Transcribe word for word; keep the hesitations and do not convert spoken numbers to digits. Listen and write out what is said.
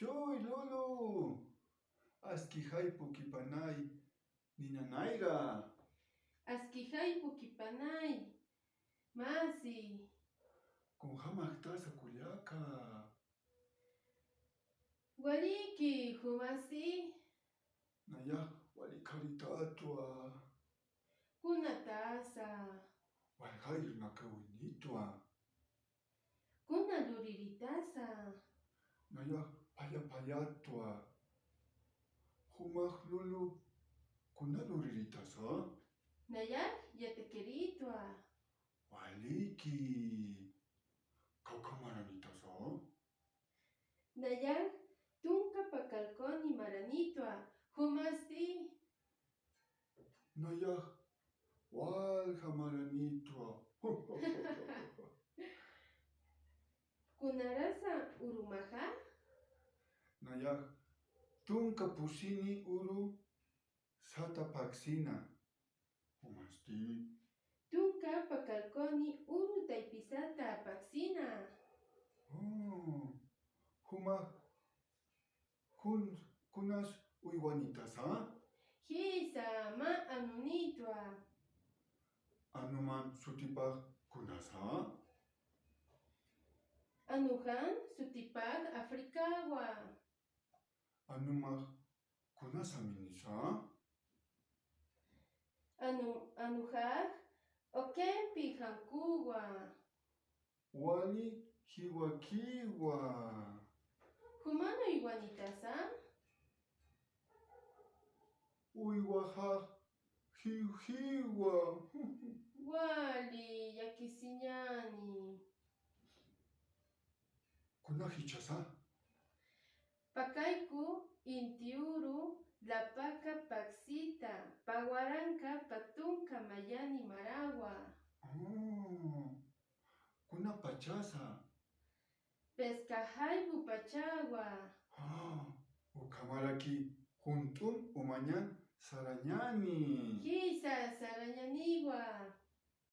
Lluy, Lulu. Askijay pukipanay, ninanayra. Askijay pukipanay, masi. Kunjamakta sakullaka. Waliki, jumasi. Nayax walikaritatwa. Kunatasa. Waljayrnakawinitwa. Kuna luriritasa. Nayax phaya phayatwa. Jumax Lulu, kuna luriritasa. Nayax yatikiritwa. Waliki. Kawkha maranitasa. Nayax tunka pakalkuni maranitwa, jumasti. Nayax walja maranitwa. Kunarasa urumaxa. Nayax tunka pusini uru sata paksina. Jumasti. Tunka pakalkuni uru taypisata paksina. Oh, juma kun, kunas uywanitasa. Jisa, mä anunitwa. Anuman sutipax kunasa. Anujan sutipax Afrikawa. Anumax kunasa minisa. Anu, anujax ukempi jankuwa. Wali jiwakiwa. Juman uywanitasa. Uywajax jiwjiwa. Wali llakisiñani. Kuna jichhasa. Pakayku inti uru lapaka paksita, pä waranka pä tunka mayani marawa. Oh, kuna pachasa. Pescajayku pachawa. Ah, ukhamaraki junt'un umañan sarañani. Jisa, sarañaniwa.